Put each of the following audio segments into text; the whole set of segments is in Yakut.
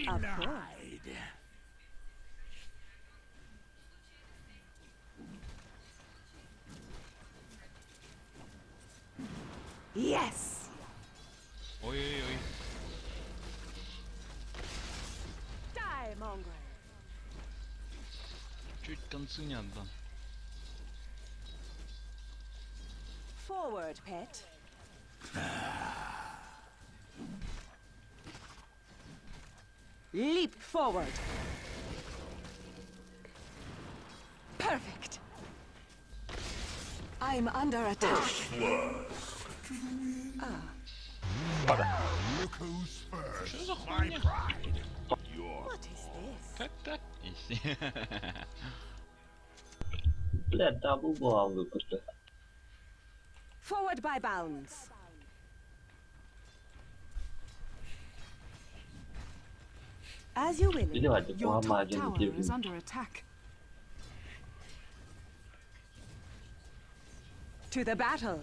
Of course. Yes! Ой-ой-ой. Die, mongrel! Чуть концы не отдам. Forward, pet. Leap forward. Perfect. I'm under attack. Look who's first. Что за My хуйня? pride. Your What is this? Как так? Бля, double була випити. Forward by bounds. As you will. it. Давайте, Your top поламаємо tower is under attack. To the battle.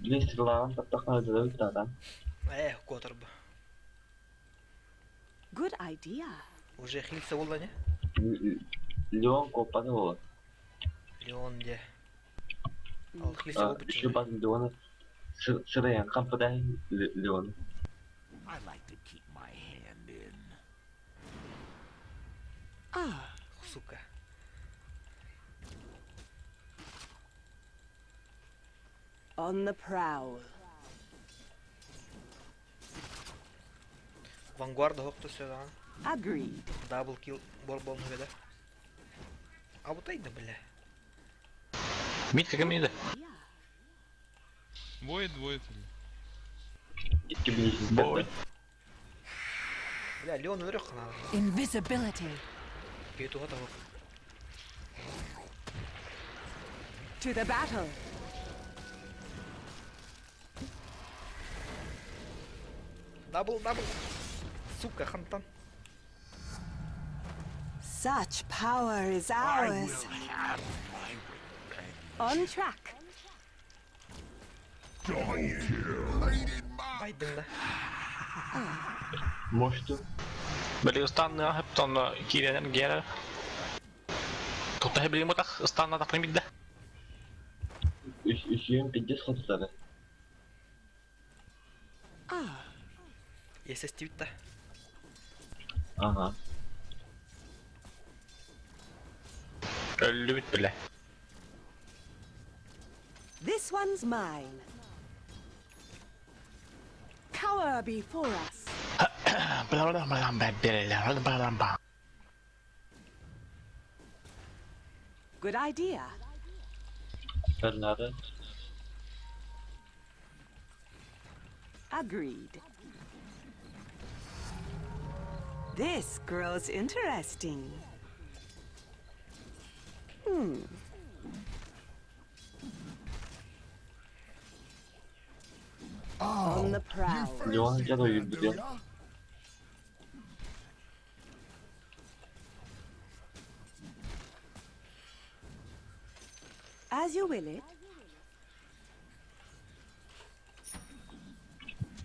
200 лаван, таптахна да. Эх, Которб. Good idea. Уже хилится буолла не? Леон коппаны буолар. Леон де. Ал хилится буолбут Еще базын Леона сырайан кампадай Леон. I like to keep my hand in. Ah, Сука. on the prowl. Вангуарда хоқту сöðan. Agreed. Дабл килл бор болну беде. А вот да бля. Мид как мида. Yeah. Воет, воет. Бой. Бля, Леон өлөрөх надо. Invisibility. Кетуға тағып. To the battle. Дабл, дабл. Сука, хантан. Such power is I ours. will have my revenge. On track. Double kill. Bladed my Байдың да. Может, Били ыстанны ахыптон кииренен гера. Тутта билим утах ыстанна тахпын бидде. Үшүйін пиздец хотуттары. Ah, Есестибит да. Ага. Өллүбүт биле. this one's mine. Cower before us. Good idea. Фернадо. Agreed. This grows interesting. Hmm. On the prowl. Леон я fancy даю that, do бля. ya? As you will it.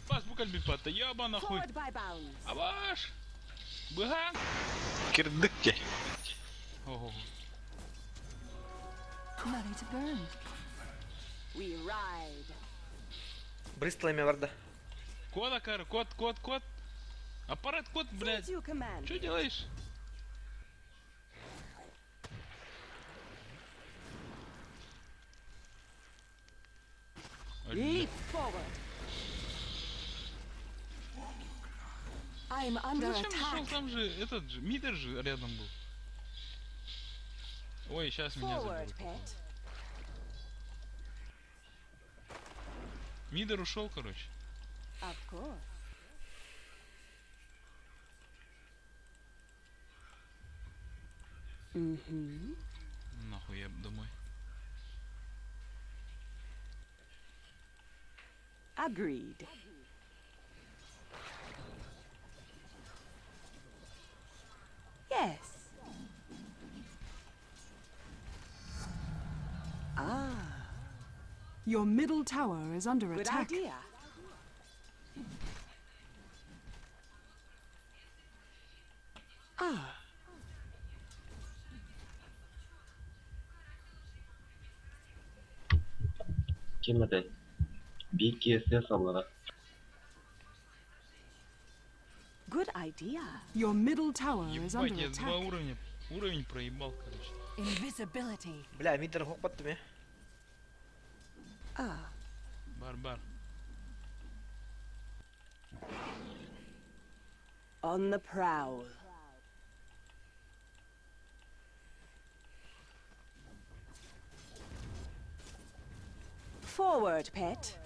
Бас букаль бипата, ёба нахуй. Forward by bounds. Абаш! Быга! Кирдыкке. Ого. Money to burn. We ride. Бристол эме бар да. Кот, Акар, кот, кот, кот. Аппарат, кот, блядь. As you command. Что делаешь? Ой, Leap forward. I'm Ты under зачем зашел? attack. Там же этот же, мидер же рядом был. Ой, сейчас меня Forward, заберут. pet. Мидер ушел, короче. Of course. Mm-hmm. Нахуй я домой. Agreed. Yes. Ah, Your middle tower is under good attack. idea. Ким этэй? Биир киэсэ саллара. Good idea. Your middle tower is Ебать, under я два attack. уровня. Уровень проебал, короче. Invisibility. Бля, мидер хокпаттым э. Ah, Бар-бар. on the prowl. Forward, pet.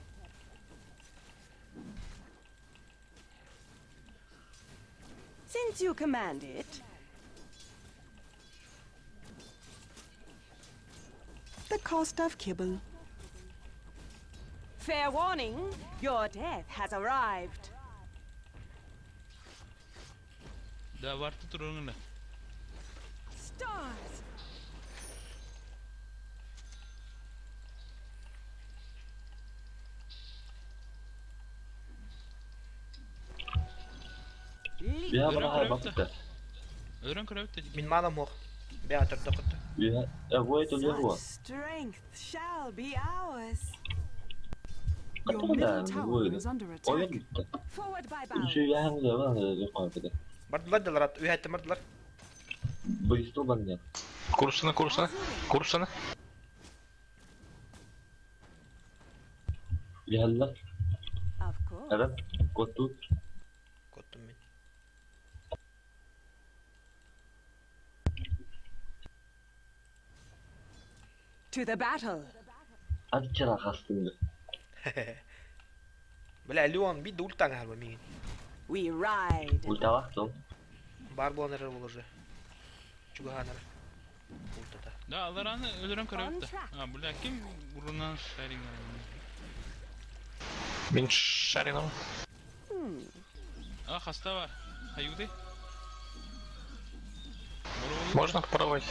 Since you command it. The cost of kibble. Fair warning, your death has arrived. Да, варты турыңына. Stars! Leap Бия Өрө быраха көрөбүт баппыта. Өрөн көрөбүт да. Мин манам ох. Бя төрдө кытты. Үһэ э Such буо. strength shall be ours. Your Каттаҕа middle да tower буойда. is under Ойон attack. бүттэ. Forward by bounds. Үчүгэйээн да Бардылар да ларат, үйәттен бардылар. Бристол бання. Курсана, курсана, курсана. Үһэллэр. Of course. Эрэн куоттуут. Коттум мин. To the battle. Аччара хастынды. Бля, Леон би ультаң харба мигин. We ride. Ульталах том. Бар булан эрер бол уже. Чугаһанар. Ультата. Да, алараны өлөрөн көрөбүт да. On track. А, бля, ким урунан шаринг Мин шарином. А, хаста бар. Хаюды. Можно попробовать?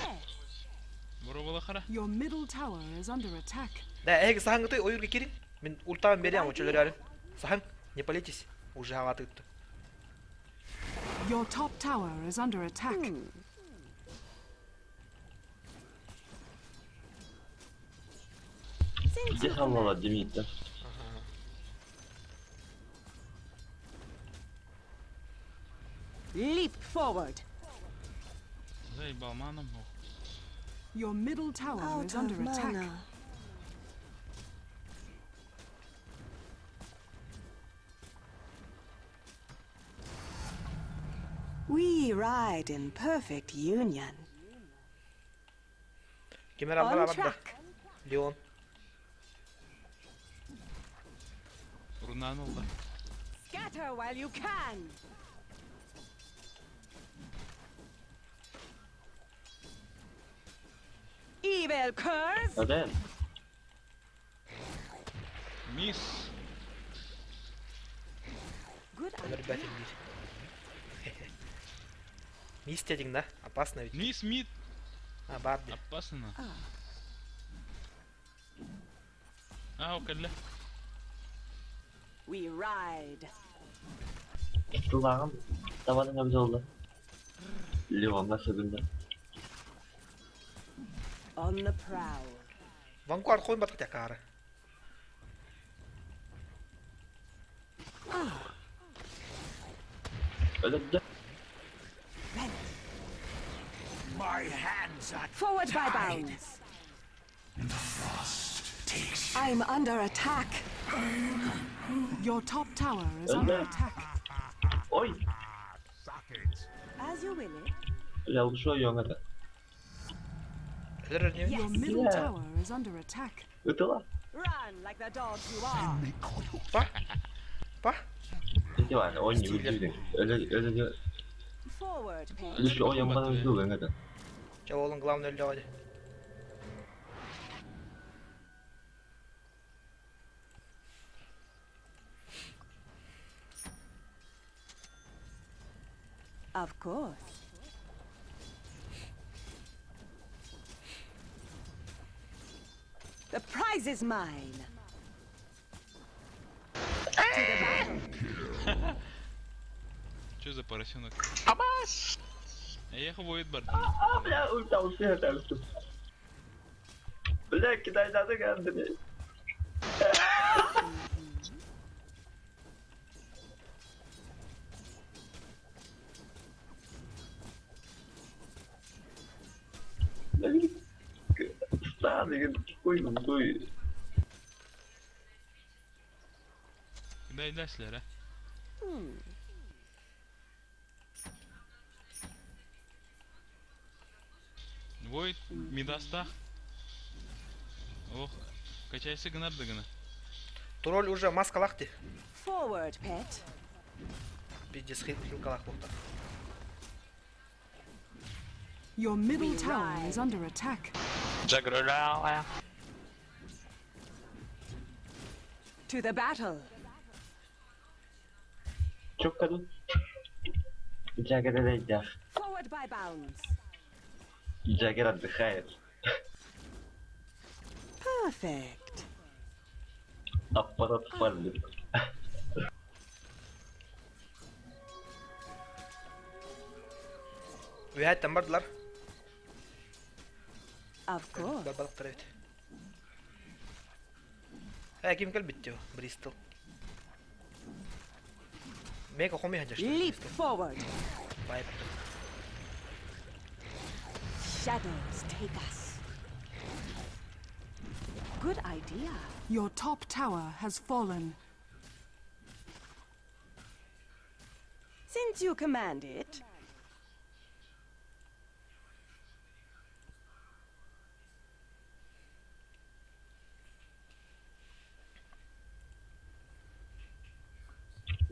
Боробола хара. Your middle tower is under attack. Да, эги сахаңгыты ойурга кирин. Мин ультаан берем очолор ярын. Сахаң, не палитесь. Уже хаватытты. Your top tower is under attack. Since Ije you саллала command димиттер. Leap forward. Заебал маном. Ох. Your middle tower is under attack. We ride in perfect union. Кемер алдар On абарда. track. Леон. Урунан oldu. Scatter while you can. Evil curse! Эрэн. Мисс. Good Өлөр idea. бәтин бир. Мисс дедиң да? Опасно ведь. Мисс мид. А, бар ди. Опасно. А, окелле. We ride. Тыллагын табаның әбіз oldu. Леонга сөбүндө. On the prowl. Ванкуар койун баткы тякары. Өлөддө. My hands are Forward by bounds. and the frost takes I'm under attack. Your top tower is under attack. Ой, sockets. As you will it. ялгыш ойоң это. Өлөр не? Your middle Yeah. tower is under attack. Ытыла. Run like the dogs you are. Me call you Па? Па? Ити бар, ойн үгүрдү. Өлө өлө Forward, pet. Үш ойон бана үгүрдү это. Ча олың главный өлді ады. Of course. The prize is mine. To the battle. Че за поросенок? Абас! Я воет бар. А, бля, ульта усыга так. Бля, кидайдады Андрей. Кидайдаслара. Войт Мидастах. Ох, качайсы гынар да гына. Тролль уже маскалах ти. Forward, pet. Пиздец хилкалах буолта. Your middle tower is under attack. Джагрюля. To the battle. Чуккадын. Джаггер элэйдээх. Forward by bounds. Джаггер отдыхает. Perfect. Аппарат фармит. Үһэттэн бардылар. Of course. Барбатахтар эбит. Э, ким кэлбит дии Бристол. Мега хоми ханжашты. Leap forward. Вайп. Shadows take us. Good idea. Your top tower has fallen. Since you command it.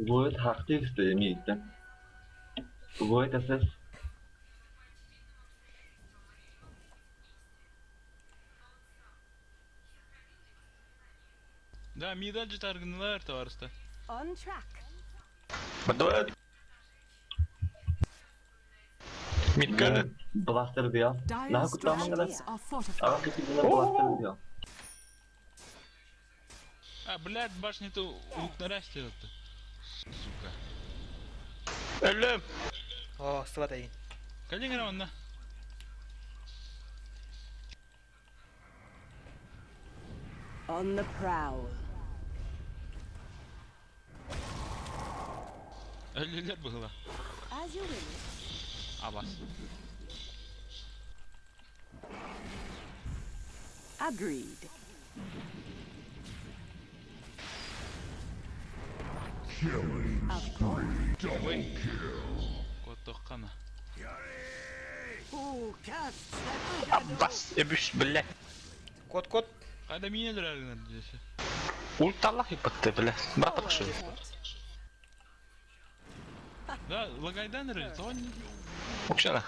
Void хахтыг өстэй юм ийдэн. Void assess Да, мида жытаргынылар товарыста. On track. Митканы. Blaster diyor. Dire Наха куттамаңгара. structures are fortified. Ава кытыгына Blaster diyor. А, блядь, башня-то лук нарастет-то. Сука. Өлөм. О, сыбат айын. Калингра онна. On the prowl. Өлүлер было. As you will. Абас. Agreed. Killing Of course. Double kill. Коттохкана. Who casts that shadow? Аббас, эбүс, блядь. Кот кот. Кайда минелер аргынар десе. Ульталах ипатты, блядь. Батак Forward, шо. pet. Да, лагайдан эрэ, тоон. Окшана.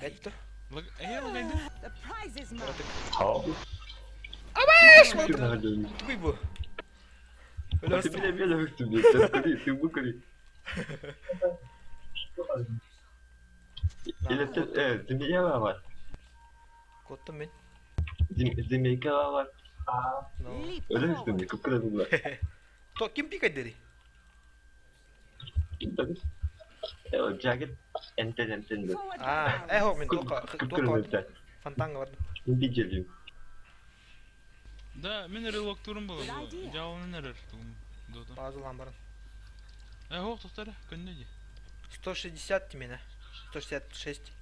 Этті. Лаг... Э, лагайдан. The prize is mine. Хоо. Тугуй бу. Ты Өлөрсүн. меня белый блядь. Ты выкури. Или ты, змея бар. Коттум мен. Змейка бар. No. Leap Өлөрсүң forward. көпкүрө була. То ким пикайдери? Джаггер энтен энтен. Forward by А, bounds. э хок мен тока Көпкүрө тока фонтанга бардым. Видели. Да, мен эрэ локтурум было. Good idea. Жабылын эрэр тугум. Дота. Базылан барын. Э, хок токтор, көннө ди. 160 тимена. 166.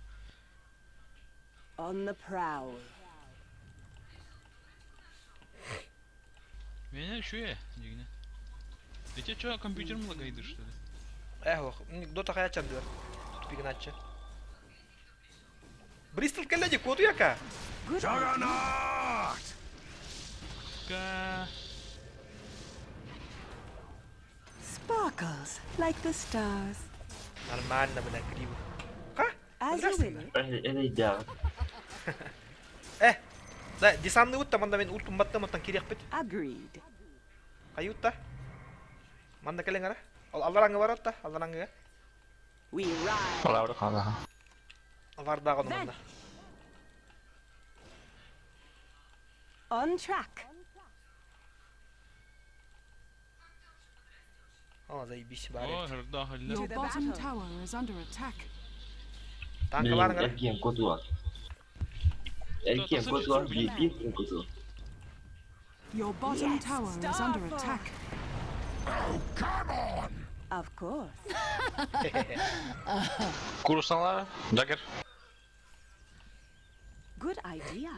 On the prowl. Меня еще дигне. Эти чё, компьютером лагайды, что ли? Э хок. Дота хая чандыр. Тупигначы. Бристол келеди коту яка. Good idea. Juggernaut! Ка... Sparkles like the stars. Нормально, бля, криво. Ха? As you will it. Эле жагы. Э. Да, десантны утта манда мен ультум баттым оттан кириэхпит. Agreed. Кайутта. Манда келең ара. Ол аллараңы бар отта, аллараңы. We ride. Олавры хана. Вардагы манда. On track. О, заебись, О, бары. хырда халлер. Your the bottom battle. tower is under attack. Танкаларың ара. Эркиен коту бар. Эркиен коту бар, бир коту. Your bottom Yes, tower is under Starfall. attack. Oh, come on! Of course. Курусналар, Джаггер. Good idea.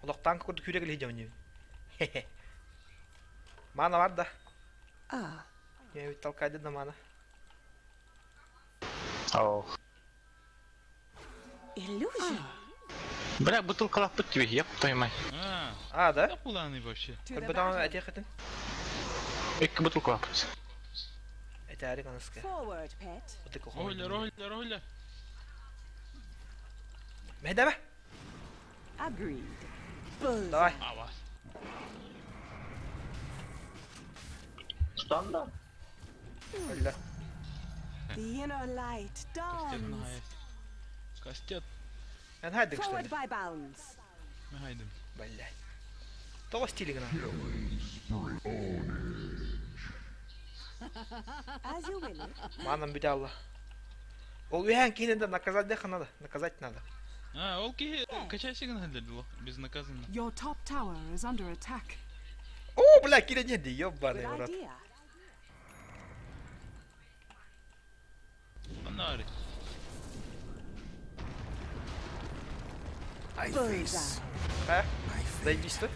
Олох танк курдук күүрэ кэлиһи дьонньу. Мана бар да. Ah, Я толкайды да мана. Ау. illusion. Бля, бутылкалаппыт тебе, еп твою мать. А, А, да? да куланы вообще. To the Көрбөтөҕүн battle. этиэххитин. Икки бутылкалаппыт. Этээри аныска. Forward, pet. Бутылка Роллер, роллер, роллер. Мэдэбэ. Agreed. Bullseye. Давай. А, вас. Stun да. Өллө. The inner light Кастет dawns. нагайт. Кастет. Эн хайдык что Forward ли? by bounds. Нагайдым. Блядь. Того стили гына. As you will it. Манам бүтэ алла. Ол үһән киинен наказать да надо. Наказать надо. А, ол ки качайся гына безнаказанно. Your top tower is under attack. О, бля, киирэн диэн ёбаный Good в рот. idea. Фонари. I Bullseye. face А? Заебись тут.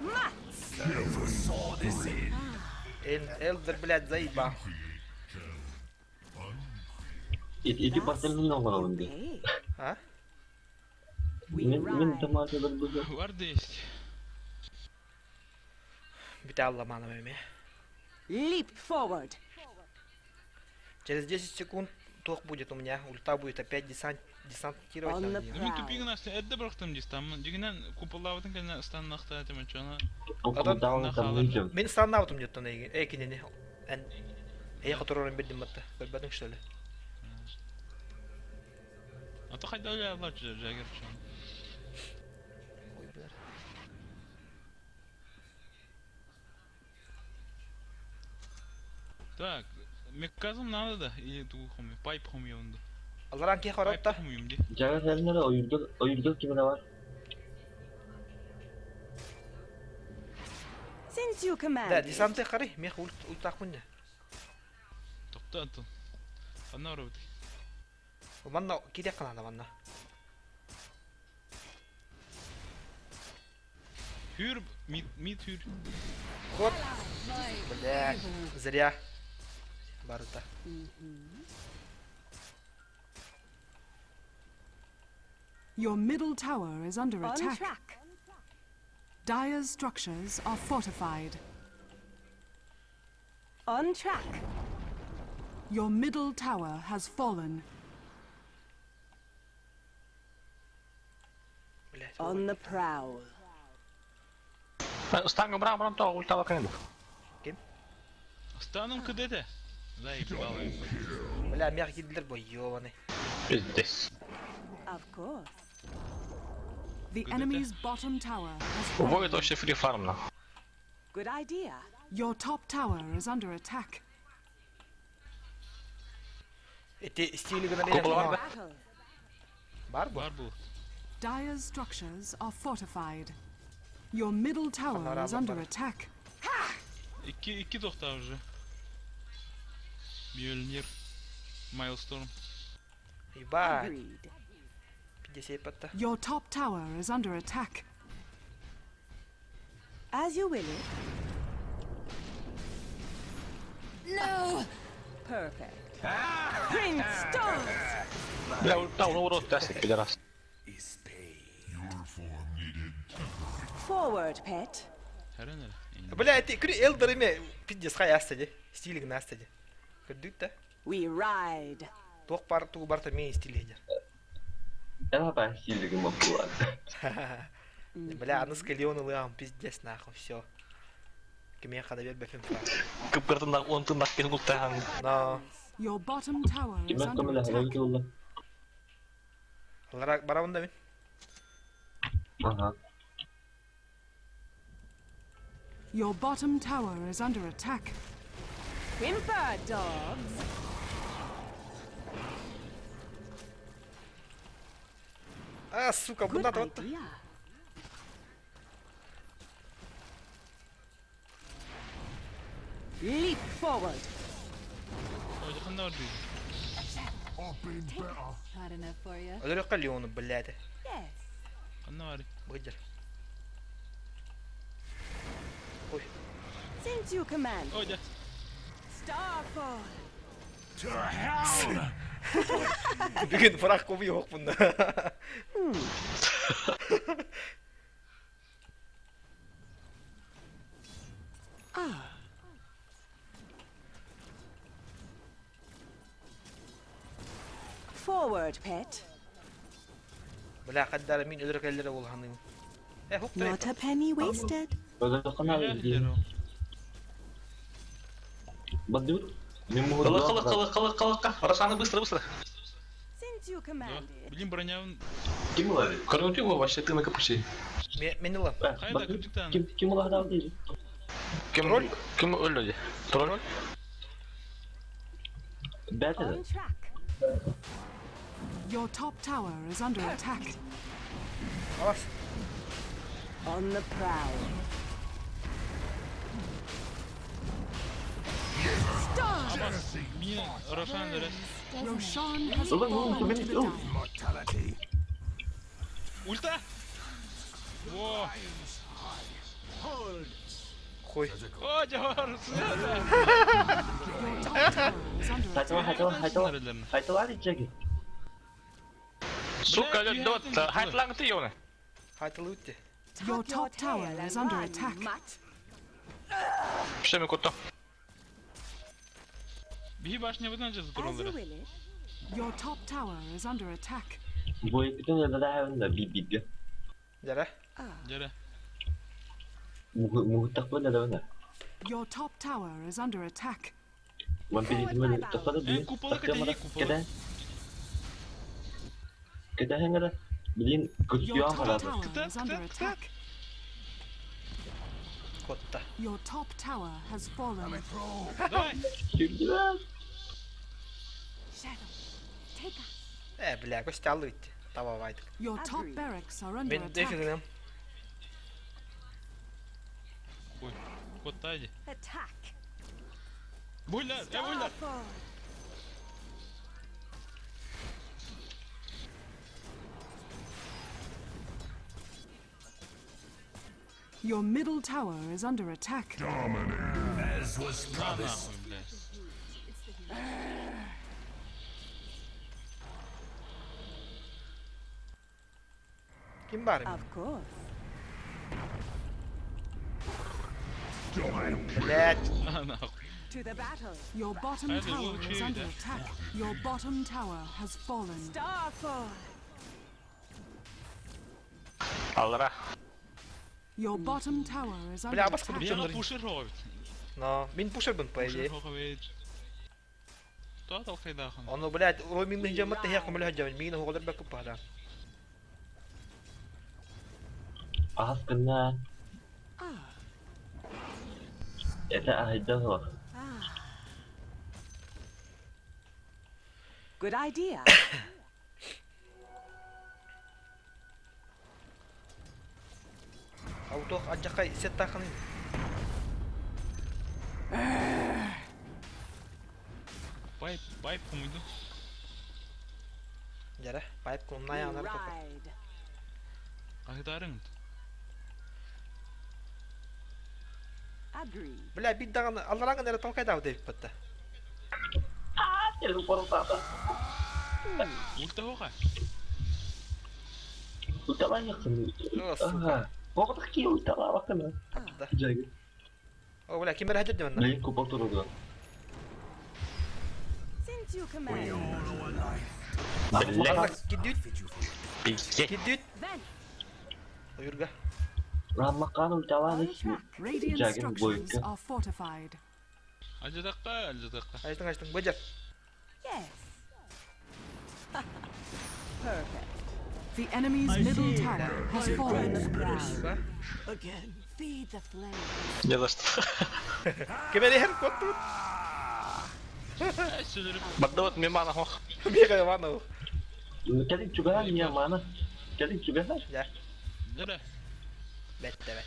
Mats. never saw this end. Элдер, блядь, заеба. Ити партияны мин оҥоробун дии. Okay. А? We Мин мин ride. тамаша бір бұзы. Варды есть. Бүтэ алла манам эми. Leap forward. Через 10 секунд тох будет у меня. Ульта будет опять десант, десантировать On надо. the её. Мин тупигин астын эдде бырахтым дис там. Дигинен куполлабытын кэннэ станнахта этим чона. Ол даун там ничем. Мин станнаутум деттон эйги. Эй кинини. Эн Эй которорун бирдим батта. Көрбөтүң что ли? А то хайда алар Джаггер чона. Ой, бля. Так, мекказым надо да или тугу хомю, пайп хомю онда. Аларан ки Пайп хоратта. хомюм ди. Жага сәлінері ойырдық ойырдық кіміне бар. Since you command. Да, it, десанты кары, мех ульт ультакмын. Токта антон. Анна орабыт. Манна киде канада манна. Хүр мид мид хүр. Кот. Бля, зря. Барыта. Your middle tower is under On attack. track. Dire's structures are fortified. On track. Your middle tower has fallen. Блять. On the prowl. Станга брам брам то ультала кэнэ. Станом кдете. Заебал. Бля, мех киделер бо ёбаный. Пиздец. Of course. The Good enemy's bottom tower has fallen. Void вообще фри фарм на. Good idea. Your top tower is under attack. Эти стили гына Купола бар Battle. Бар бу. Бар был. Dire's structures are fortified. Your middle tower is under attack. Икки икки тохта уже. Мьёльнир. Майлсторм. Ебать. Agreed. 50 батта. Your top tower is under attack. As you will it. No! Perfect. Prince Stars. Бля, ульта ну урод тесик пидорас. Is paid. Your form needed Forward, pet. Хэрэн эле. Бля, эти күрү элдер эме пиздец хай астади. Стили гына астади. Көрдүк да. We ride. Туох бар тугу барта мен стили хедер. Ә, бә, силігім бұлар. Бля, аны скалион ылыам, пиздец нахуй, все. Кеме хада бер бәфем фра. Кыпкыртын он тыннак кен ультахан. Но, Your bottom tower is Кимек under көмілі attack. хәлі олы. алара барабын да мен. Ага. Your bottom tower is under attack. Whimper, dogs. А, сука, Good бунда вот. idea. Leap forward. Ой, ханна бар дии. I've been better. Hot enough for you? Өлөрөххө Леону, блядь. Yes. Ханна бар. Быдьар. Ой. Since you command. Ой, дьэ. Starfall. To hell! Бүгүн фраг кубы yok bunda. Forward, pet. Бля, хаддара мин өлөрө кэллere улаханым. Э, хук Not a penny wasted. Өлөрөххө наада дии. Бардыбыт. Мен Ылых, муһурдуох ылых, ылых, ылых, ылых. Рошана, быстро, быстро. Since you command it. Блин, бронявын. Ким ылар? Көрүҥ его вообще ты на капучи. Мен ылам. Хайда, кырдьыктан. Ким ким ылар дии? Ким Тролль? Ким өллө дии? Тролль? Бәтер. On track. Your top tower is under attack. Алас. On the prowl. Мин Рошан өлөрөс. Roshan has Ulan oğlum, fallen to beni- the oğlum. dire. Mortality. Ульта! Во! Хуй. О, дьэ, бар. Your top tower is under attack. Хайтала, хайтала, хайтала. Хайтала дии. Сука, өллө дот. Хайтлаң ты ёны. Хайталы үтте. Your Tuck top tower tail is and under run, attack. mutt. Все, мен кутто. Биһи башня бытан же As you тураллара. will it. Your top tower is under attack. Бу иккитин өлөрөһүн да би-биге. Жара. Дьэрэ. Муһуттахпын өлөрөһүн. Your top tower is under attack. Ван пилитин өлөрөхпө да Э, купола кэтэһии, купола. Кэдэ. Кэдэһэҥ эрэ. Билин Your көтүөн top хараат. tower is under attack. Котта. Your top tower has fallen. Давай! Сүрдүбэт. Shadow, take us. Э, бля, көстө үтте. Таба байдык. Your top Agreed. barracks are under Мен attack. дефигинем. Ой, куттаа дии. Attack. Буйлар, э, буйлар! Starfall. Your middle tower is under attack. As was На promised. нахуй, блядь. Ким бар? Of course. Блядь. На нахуй. To the battle. Your bottom Haydi, tower bu is şey under de. attack. Your bottom tower has fallen. Starfall. Аллара. Your bottom tower is under Бля, бас attack. кудук Биһи чоннор. пушер хоҕобит. Но, мин пушербын по Пушер идее. хоҕобит. Тоҕо талкайдаахан? Ону, блядь, ромин хижамат тахия кумля хижам. Мин хоголор бак пада. Ахас гына. Это ахайда хуа. Good idea. Аутох аджакай сет таханы. Байп, байп хомуйду. Жара, пайп We кумная анар тока. ride. Ахытаарыҥ. Agreed. Бля, бит даган аллараңын эре толкайда деп батта. Ульта хоҕа. Уталай яқын. О, сука. Боғдық ки утала бақын. Да. Жайгы. О, бля, ким эре хажат дебен. Лейн купол туругу. Since you command. Блядь. Кидүт, Пиздец. кидүт. Vanish. Уюрга. Раммакан утала On не track. Radiant Jagan structures Boyka. are fortified. Алдьятахха, алдьятахха. Ажтың ажтың быжар. Yes. Perfect. The enemy's middle tower has fallen. Prowl. Сука. Feed the flame. Не за что. Ким эре хер котту. Э, сүлүрүп. Бардыбыт мен мана хох. Бега вана. Кэлин чугаһар не мана. Кэлин чугаһар. Я. Дьэрэ. Бетте бет.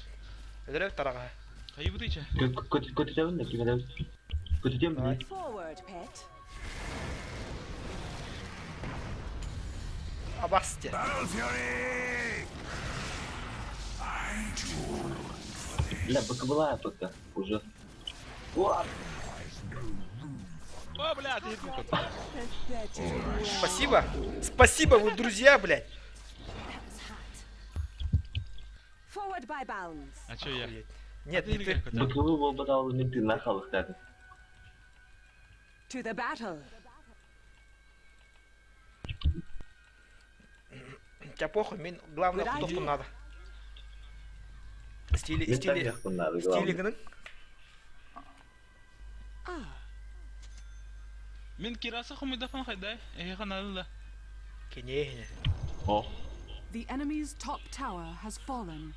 Өлөрөк тарага. Хайыбытый чэ? Көтүтэбин да кимэдэбин. Көтүтүөм Давай. дии. Forward, pet. Абас те. Battle fury! I too Бля, БКБла пока уже. О, О, бля, ты Pathetic. Спасибо. Спасибо, вы друзья, блядь. That was hot. Forward by bounds. А чё я? Охуеть. Нет, не ты. БКБ буолбатаҕы мин тыыннаах хаалыахтаатым. To the battle. Тебя похуй, мин главное Good кутохтун idea. надо. Стили, Мин стили, таҥньахпын наада стили главное. гының. Ah, Мин кираса хомуйдахан хайдай. Эһиэхэ надо да. Кенехне. О, The enemy's top tower has fallen.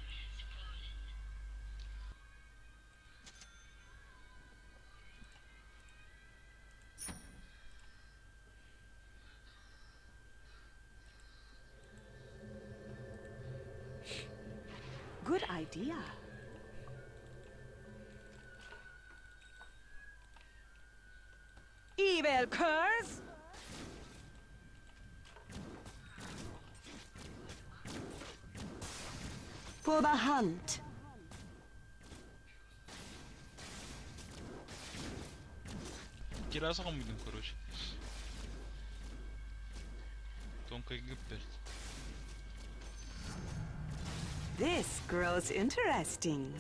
Good idea. Evil curse! For the hunt. Кираса хомуйдум, короче. Тонкой гипперт. This grows interesting.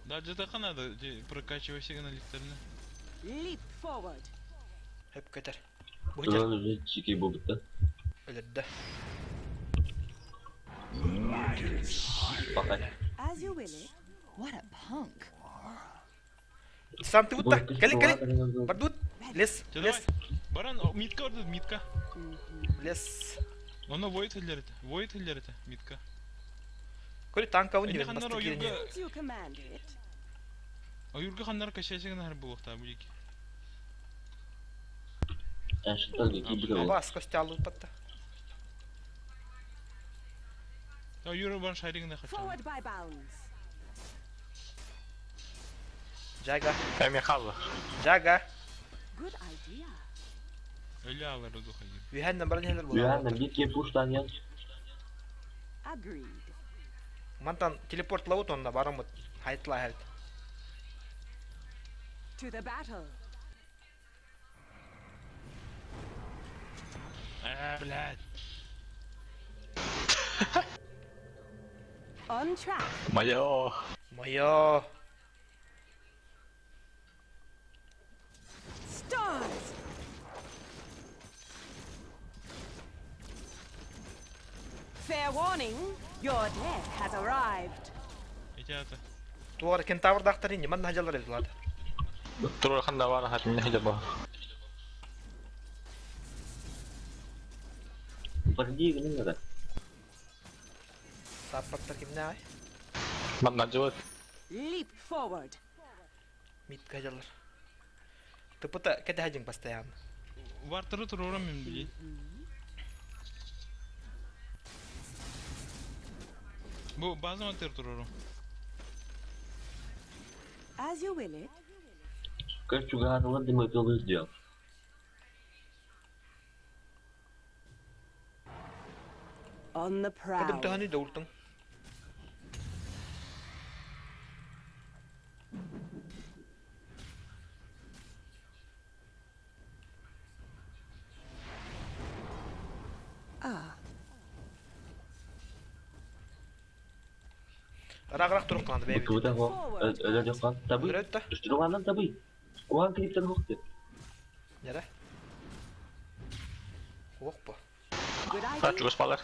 Да, дьэ надо, прокачивайся на лифтерне. Leap forward. Хөп көтөр. Бу туран уже чики буолбута. Өлөрдө. Пока. As you will it. What a punk. Сам ты будто. Кали, кали. Бардут. Лес, Чэ, лес, давай. Баран, о, митка ордут, митка. лес. Оно воет хиллерите, воет хиллерите, митка. Көре танка он Эни не ханнар ойурга, Since you command it. ойурга ханнар качайсыгын хар булуқта булики. Эншенталга киирбит буолла. Бас костялы патта. Ойур баран шаригын хача. Forward by bounds. Жага, Эми халла. жага. Good idea. Өлө алар удуха. Үһәннән баран хәләр Үһәннән була. биир киһи пуштан ян. Agreed. Мантан телепорт лаут онна барамыт. Хайтла хәлт. To the battle. А, блядь. On track. Майо. Моё. Stars! Fair warning, your death has arrived. Эти ата. Туар кентавр дактары ниман хаҗалар элдилар. Турур ханда бар хат не хәҗә ба. Бардии гынан да. Саппаттар кимнә ай? Манна жуат. Leap forward. Мит хаҗалар. Тыпыта кәтә хаҗың постоянно. Вартыры турурам мен блядь. Бу база матер туруру. As you will it. Короче, чугаһатылар дим ытылыр диэн. On the Кадым prowl. таханы да ултың. Ah, Раграк турук калды бәйби. БКБта хо. Өлөр дьоққан. Табый. Өлөрөттө. Үстүрүганнан табый. Куһаан клиптер хоқ деп. Нәре? Ох бу. good Хат idea. чугас балар.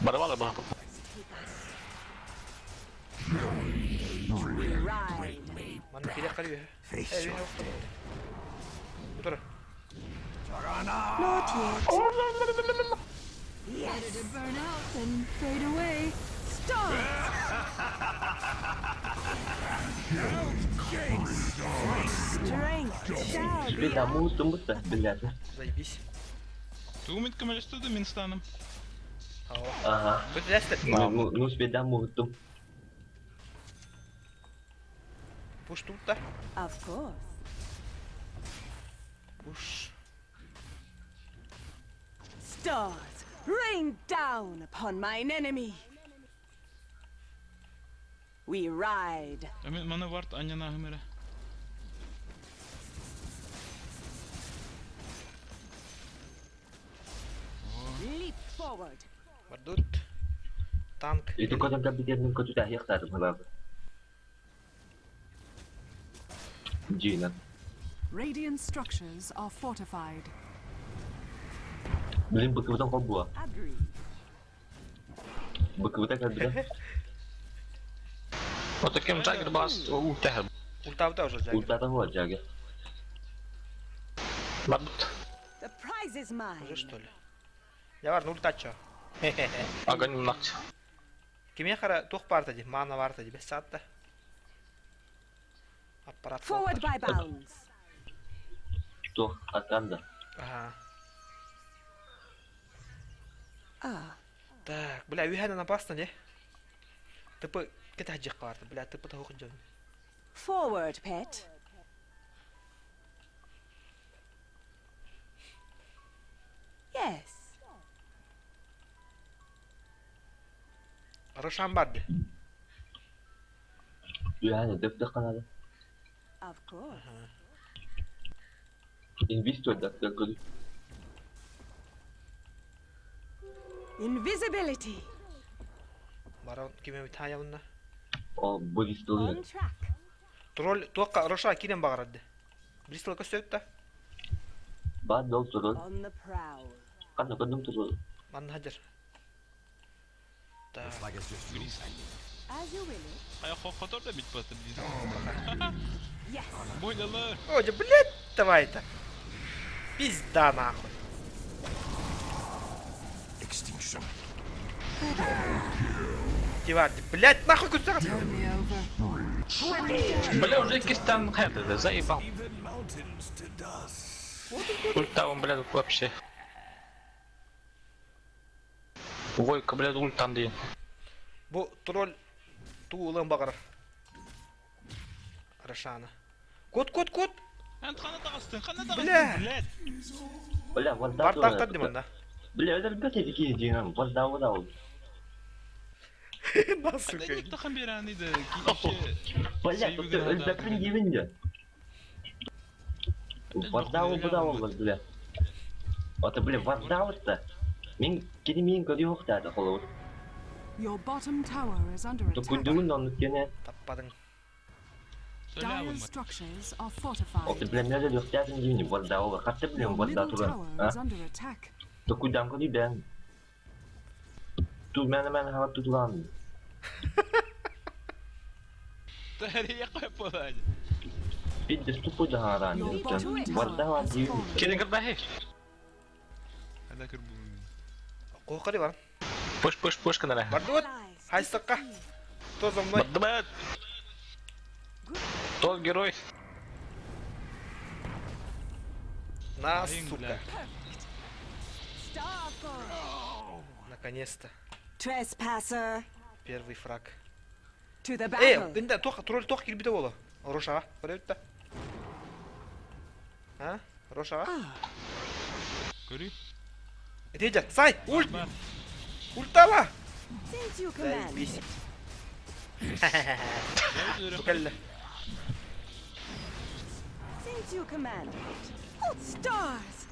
Бара бала ба. Take us. We ride. Манна киле карый. Face your Тур. Not yet. Better to burn out than fade away. Stars! Strength shall be Бит амуу тумбута билэр. Заебись. Тугу митка мәлесті да мин станым. Ага. Ага. Бу ләстер. Ну, ну, ну, спеда муһутум. Пуш тут да? Of course. Пуш. Stars, rain down upon mine enemy. We ride. Мин маны вард анньанаһым эрэ. Leap forward. Бардут. Танк. Ити көтөн кэлбитиэрин көтүтээһиэхтаатым хабаабы. Дьиинэн. Radiant structures are fortified. Билин быкыбытын холбуа. Agreed. Быкыбыта кэлбитэ. Вот таким Джаггер бас ультэһэр. Ультабыта уже Джаггер. Ультата хуа Джаггер. Бардут. The prize is mine. Уже что ли? Я бар ульта чё? Огонь нахти. Кимиэ хара туох баарта дии, маана баарта дии, бэс саатта. Аппарат Forward by bounds. Туох арканда. Ага. Ah, Так, бля, үһэнэн опасно, не? Тыпы кэтэһдьиэх баарта, бля, тыпы таһуох дьон. forward, pet. Yes. Рошан бар дии. Үһәне дөп канады. Of course. Инвиз туойдат көрдү. Invisibility. Барон кимэ таайабынна. О, Бристол. On track. Тролль туохха Роша киирэн баҕарар дии. Бристол көстөөт да. Баар дол турул. On the prowl. Ханна көрдүм турул. Манна хадьар. Так. Looks like it's just you and me. As you will it. Хайа хотор да бит баттыр диир. Yes. Бойлалар. О, дьэ, блядь, давай это. Пизда нахуй. Extinction. Дивар, блядь, нахуй куда Me over. Бля, уже кистан хэт, заебал. Even mountains to dust. Ульта он, блядь, вообще. Войка, блядь, ультан диэн. Бу тролль туу ылыан баҕарар. Рошана. Кот, кот, кот! Эн ханна таҕыстыҥ, ханна Бля. таҕыстыҥ, блядь. Бля, варда Бартахтар дим онно. Бля, өлөрбөт эти киһи дьиҥэн, варда ол. На, сука. Хайда тахан биэрээний да киһи Бля, тут өлбөппүн диибин дьэ. Варда ол буда ол, бля. Ото, бля, варда ол-та. Мин кини миин көрүөхтаата холобур. Your bottom tower is under attack. Токуйдугун оннук кене. Таппадың. Dire structures are Ото, fortified. бля, мен өлүөхтаатын диибин, варда ол. Хатта, бля, Your варда middle туран. tower is under attack. Токуйдан көрүй бээн. Ту мэн мэн хава тутулаан. Тария қойып Пидде тупой даһараан Your bottom диэн. Варда tower бар has диибин. fallen. Кирин кырбаһы. Хада кыр бу. Куохари бар. Пуш, пуш, пуш канара. Бардыбыт. Allies. Хайсакка. Кто за мной? Бардыбыт. Тот герой. На, Айың, сука. бля. Starfall. Наконец-то. Trespasser. Первый фраг. To the Э, battle. инде туох тролль туох кирбите боло. Рошаға. Көрөбүт да. А? Рошаға. Көрүй. Этейдер, сай, ульт, Бар. ультала. Since you command Заебись. it. Букалла. Since you command it. Oh, stars.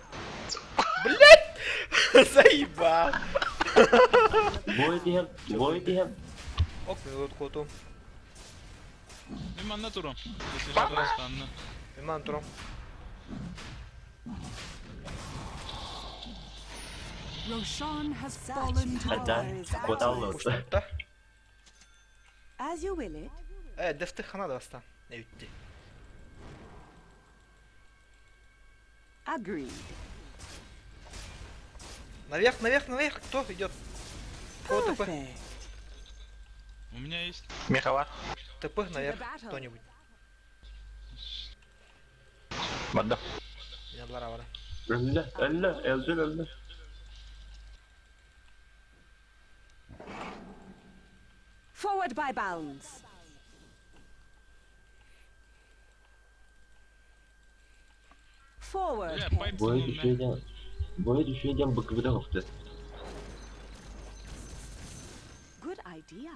Блядь! Заебал. Бой диһэм, бой диһэм. Ок, мен вот куотум. Мен манна турам. Станна. Мен ман турам. Roshan has Such fallen to the power Адан, is куоталлар. ours. Пуштутта. As you will it. Э, дефти хана да бастан. Не үтти. Agreed. Наверх, наверх, наверх. Кто идет? Кого ТП? Perfect. У меня есть Мехова. ТП наверх. battle. Кто-нибудь. Барды. Яллара бара. Өллө, өллө, өлдүр, өллө. Forward by bounds. Forward, Бля, pet. пайп Boya салон düşüyor diyen, boya düşüyor diyen bıkkı hafta. Good idea.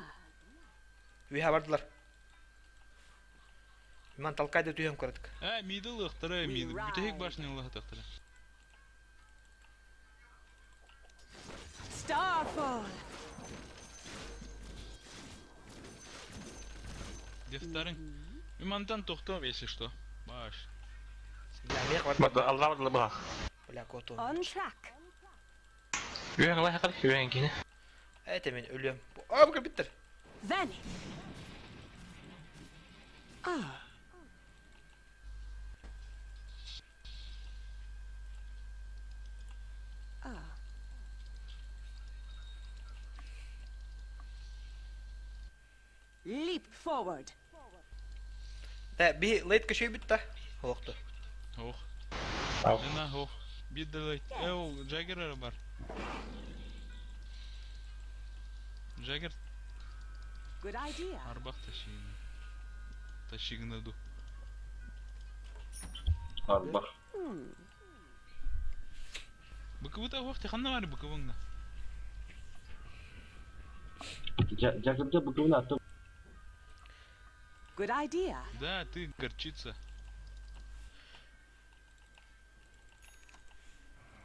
Үһэ бардылар. Иман толкайды түйем көрдік. Э, миды лықтыры, миды. Бүтехик башня лықтыры. Starfall. Дефтарың. Имантан тоқтап, если что. Баш. Бля, мех барды. Барды алла барды бах. Бля, коту. On track. Үһәң лай хакыр, үһәң кини. Это мен өлем. А, бұл биттер. Vanish. Ah. Ah. Leap forward. Да, би лейт кешей битті. Оқты. Ох. Ау. Жена, ох. Биддалай. Э, ол Джаггер бар. Джаггер Good idea. арбақ ташигін. Ташигін ду. Арбах. Быкыбыта ох, тиханна бар быкыбыңда. Jagger'da bıkkını attı. Good idea. Да, ты горчица.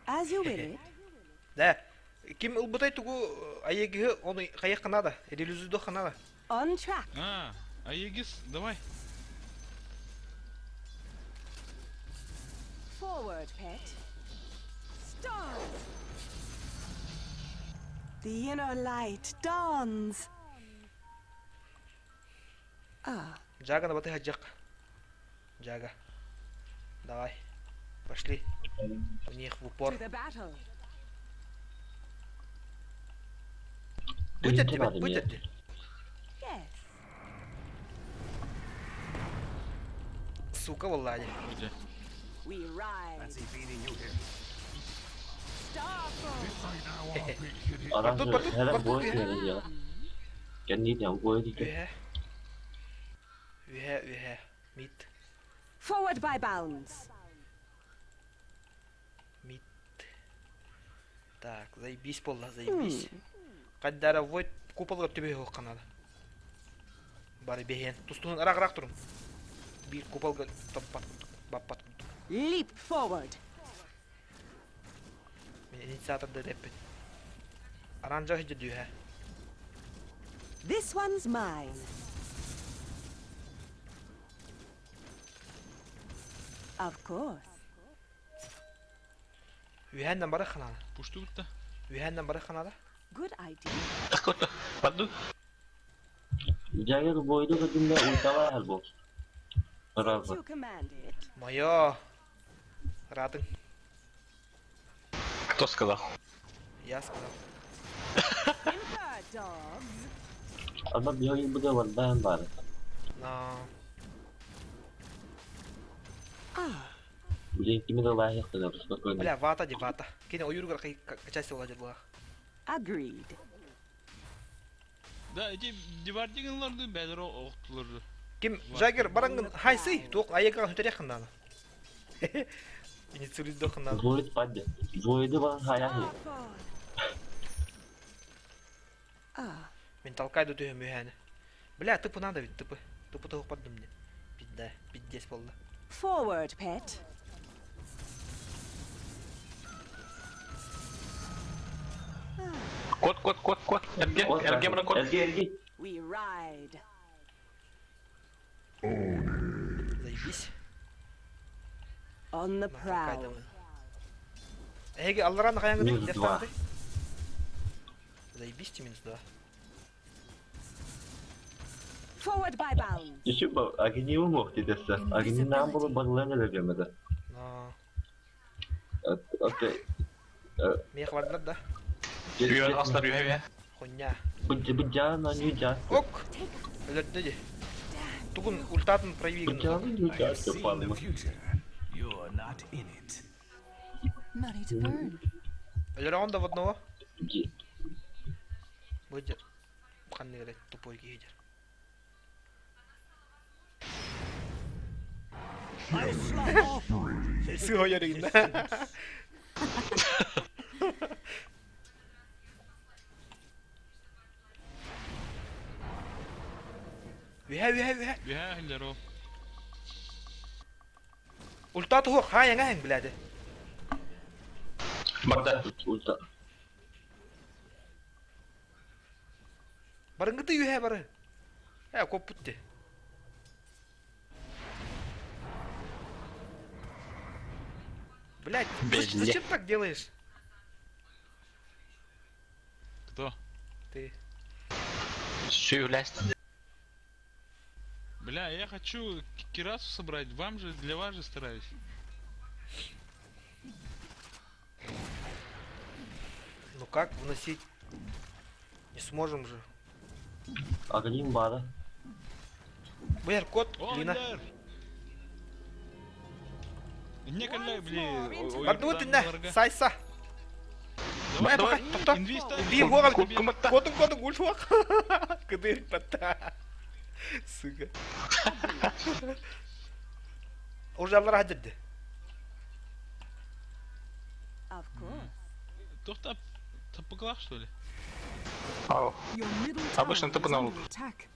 As you will it. Да. Ким ылбытай тугу айегиһи оны хайах канада, релизудо ханада. On track. А, Аегис, давай. Forward, pet. Stars. The inner light dawns. Ah, Джага на баты хаджак. Джага. Давай. Пошли. У них в упор. to the battle. Будет Birinci тебе, vardı будет ya. тебе. Yes. Сука, валлади. Где? We ride. Fancy beating you here. Starfall. Aranjı Bartut, her Bartut, boya ya. diyor ya. Kendi diyen boya diyor. Үһэ. Үһэ, үһэ. Мид. Forward by bounds. Мид. Так, заебись болла, заебись. Каддара войт куполга төбе канада. Бары бehen. Тустунун арак-арак турун. Бир куполга топпат курдук, баппат курдук. Leap forward. Мен инициатор дэрэппин. Аранжа хиджи дүйэ. This one's mine. Of course. Үһэннен бары ханада. Пушту бітті. Үһэннен бары ханада. Good idea. Акота. Барды. Jagger boyda kadında ultava her bu. Since Razı. you command it. Моё. Ратын. Кто сказал? Я сказал. Simper, dogs. Ama bir oyun bu da var ben var. На. Ah, Bilin kimi de layık da spokojно. Бля, вата ди вата. Кине ойургар кай качайся влади була. agreed. Да, эти дивардигенларды бәдір оқтыларды. Ким Жагер барангын хайсы туок аяган хүтере хандана. Инициализдо хандана. Void padde. Void'u bana hayal. Starfall. Ah, Мен толкайды түйем үһәне. Бля, тыпы надо ведь, тыпы. Тыпы тыгып бардым мне. Пизда, пиздец болды. forward, pet. Кот, кот, кот, кот. Эрге, эрге мына кот. Erge erge. We ride. Заебись. On the На prowl. толкайды. Эге, алларан каяңгы Минус два. Заебись те минус два. Forward by bounds. Düşün bak Agni mu dedesi. Agni nam bulu bana ne vermedi. На. Okey. Мех бардылар да. Үһән аслар үһә үһә. Хуйня. Bu bu can lan yüce. Ок. Өлөрдү ди. Тугун ультатын Bu проявигин. can I yüce have seen the yapalım. future. You're not in it. Money to burn. Өлөрөҕүн да в одного. Будет. Ханны тупой гейдер. I slough off Сыһойор игиннэ. Үһэ, үһэ, үһэ. Үһэ иһиллэр ол. Ультаа туһуох, хаай эҥэ эҥ билээди. Барда. Ульта. Барыҥгыты үһэ бары. Э, коппут ти. Блять, зачем так делаешь? Кто? Ты. Сүүлэс. Бля, я хочу кирасу собрать, вам же, для вас же стараюсь. Ну как вносить? Не сможем же. Аганим бары. Бэр, кот, О, Лина. Лер! Не калля, бли. Бардыбыт иннэ, сайса. Давай, Давай, давай, тохто. инвиста. Убей ворон. Куматта. Кодун, кодун, ульшуак. Кыдыр патта. Сука. Уже аллар хадырды. Of course. Тохта, тапыклах, что ли? Ау. Your middle tower Обычно is топанул. under attack.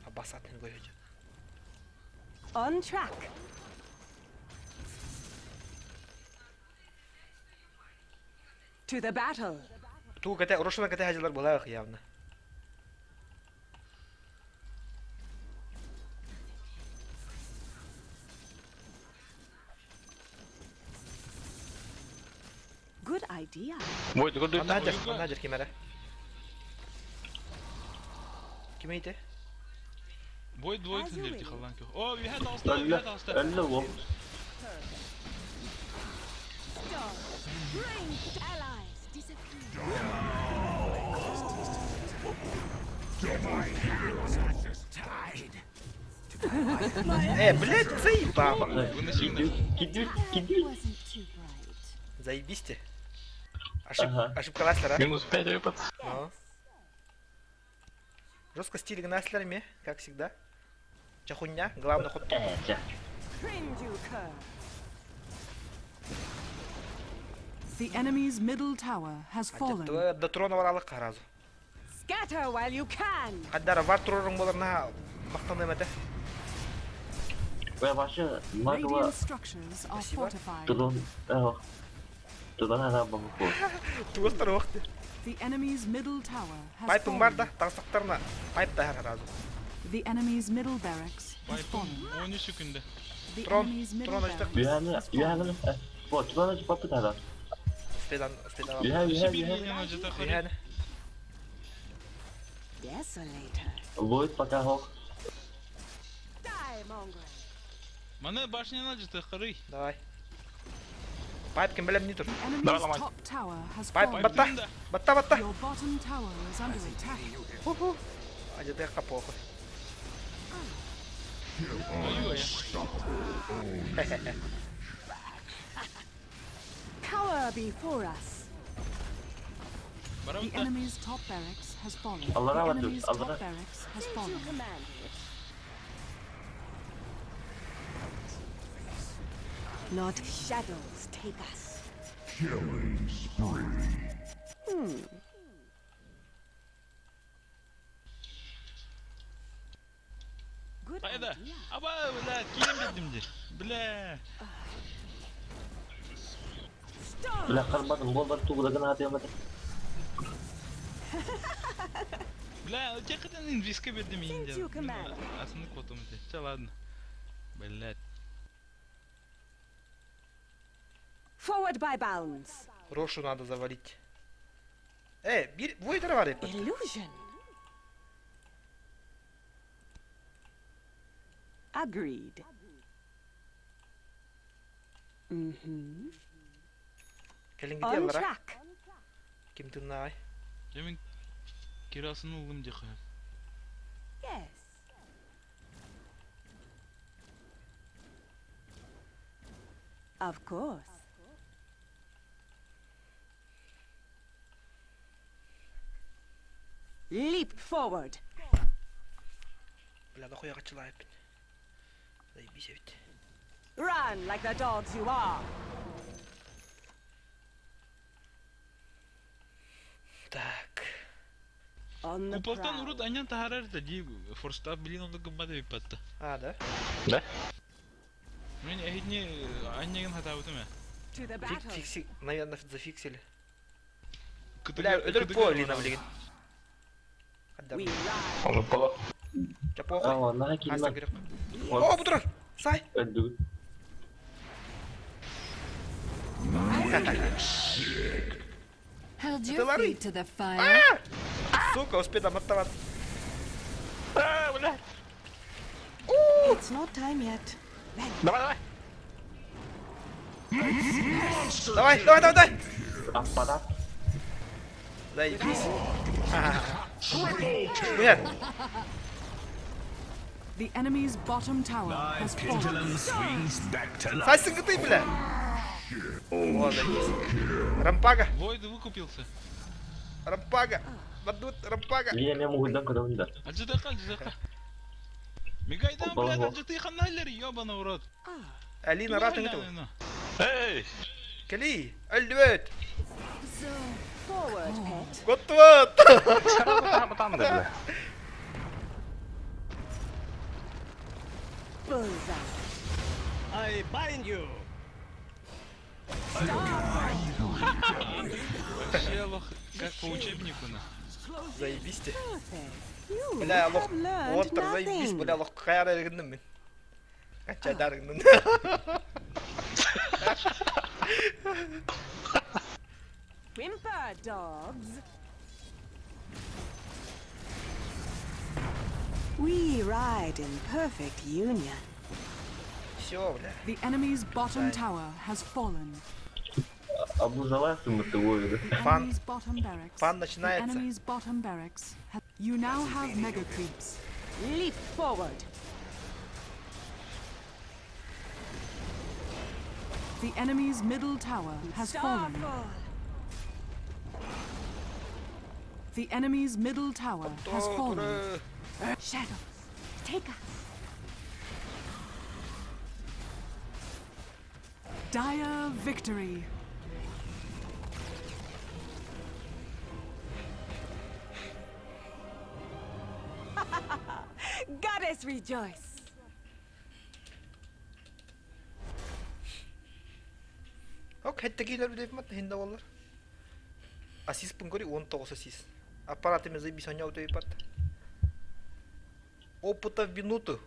Абасатын көйөт. On track. To the battle. Туу кете, Рошана кете хадылар булах явно. Good idea. Войд, куда Анна хадыр, анна хадыр кимере. Ким ите? Бой двойка As you дерти will. халанки. О, үһэ таҕыста, үһэ Өллө. таҕыста. Өллө ол. Stars. Rain allies disappear. tide. Э, блядь, заебало. Выноси Кидют, кидют, кидют. Wasn't too bright. Заебись ты. Ошиб... Ага. Ошибка Ласлера. Минус 5 выпад. Ну. Жестко стиль Наслерами, как всегда. Чахуня, главный ход. Э, чэ. Cringe you cur. The enemy's middle tower has fallen. До трона варалы каразу. Scatter while you can. Каддара вар турорун болар на мактаным это. Бля, вообще, магла Radiant structures are Спасибо. fortified. Трон. Трон ана бамку. Тугустар вакты. The enemy's middle tower has Пайпың бар да, fallen. таңсактарына пайп да каразу. The enemy's middle barracks has Пайпым fallen. 13 секунда. The Трон, enemy's middle трон açtık. barracks Ühäni, has fallen. ühäni. Бо, трон ачып бапы тара. Успедан, успедан. Үһә, үһә, Өссө биир үһә. линияны алдьата хорый. Үһәне. Desolator. Войд пока хох. Die, mongrel. Маны башняны алдьата хорый. Давай. Пайп кем белем не тур. The enemy's Давай, ломай. top tower has Пайп fallen. батта. Пайпым да. Батта, батта. Your bottom tower is under attack. Ху-ху. Ажыда капоху. Ой-ой. Cower before us. The Барабыта. enemy's top barracks has fallen. Allah'a The emanet enemy's olun, Allah'a. top barracks has Since you fallen. command it. Not shadows take us. Killing spree. Good Хайда. idea. Аба, бля, киим бедим ди. Бля. Stars. Бля, карбадым, бол бар тугудагын атыямады. Бля, текытын инвиска бердим Since индия. you command. Асыны котум ити. Ча ладно. Блядь. Forward by bounds. Рошу надо завалить. Э, бир войдер бар эп. Illusion. Agreed. Mm-hmm. Келин On гите алара. track. Ким тыннай. Я мин кирасын ылдым ди хая. Yes. Of course. Leap forward. Бля, дохуя хаччылаабыт. Заебись эбит. Run like the dogs you are. Так. On the Куполтан prowl. урут анньан таһаарар да дии форстав билин оннук гыммат эбиппатта. А, да? Да? Мен эһитини анньагын хатаабытым ээ. To the Фик, battle. фикси, наверное, зафиксили. Кытыгы- Бля, өлөр кытыгы по Лина барабын. билигин. We ride. Onu пола. Ча похуй. А, оннаға Астан килмә. көрөк. О, бу турар. Сай. Öldü. Held Это your Ларри. feet to the fire. Сука, успей там оттаваться. А, бля. It's not time yet. Давай, давай. Давай, давай, давай, давай. Аппарат. Заебись. Нет, The enemy's bottom tower My has fallen. pendulum swings back to life. Сайсынга ты, бля. О, заебись. Рампага, Войд выкупился. рампага. Бадут, рампага. Лия мен угульдан көрөмүн да. Альжыдака, альжыдака. Мигайдан, Опа, блядь, опа. альжыты ханаллер, ёбана в рот. Алина, ратын этого. Эй! Кали, өлдүбөт. Forward, pet. Готоват. Там, бля. Bullseye. I bind you. Вообще, лох, как по учебнику, на. Заебись ты. Perfect. You Бля, лох. have learned Оттар, заебись, nothing. бля, лох. Каяр эргинним мин. Качадар гынным. Whimper, dogs. We ride in perfect union. Все, бля. The enemy's bottom tower has fallen. Обузаласың мы ты The Фан. enemy's bottom barracks. Фан The начинается. enemy's bottom barracks. You now have mega creeps. Leap forward. The enemy's middle tower has fallen. Starfall. The enemy's middle tower has fallen. Тура. Shadows, take us. Dire victory. Goddess rejoice. Ок, хеттегилер билебим хинде болар. Ассист пын көри 19 ассист. Аппаратыме заебись оняу төйпат. Опыта в минуту.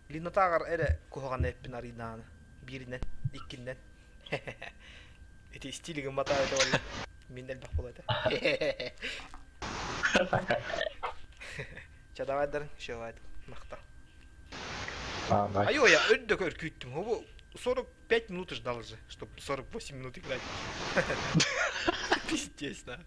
Линатагар эре кухаган эппин аринааны. Биринен, иккиннен. Эти стилигин бата это болла. Мен элбэх болот. Ча давайдарын, шövайд. Махта. А, давай. Айо, я өндө көр күйттүм. Бу 45 минут ждал же, чтобы 48 минут играть. Пиздец, да.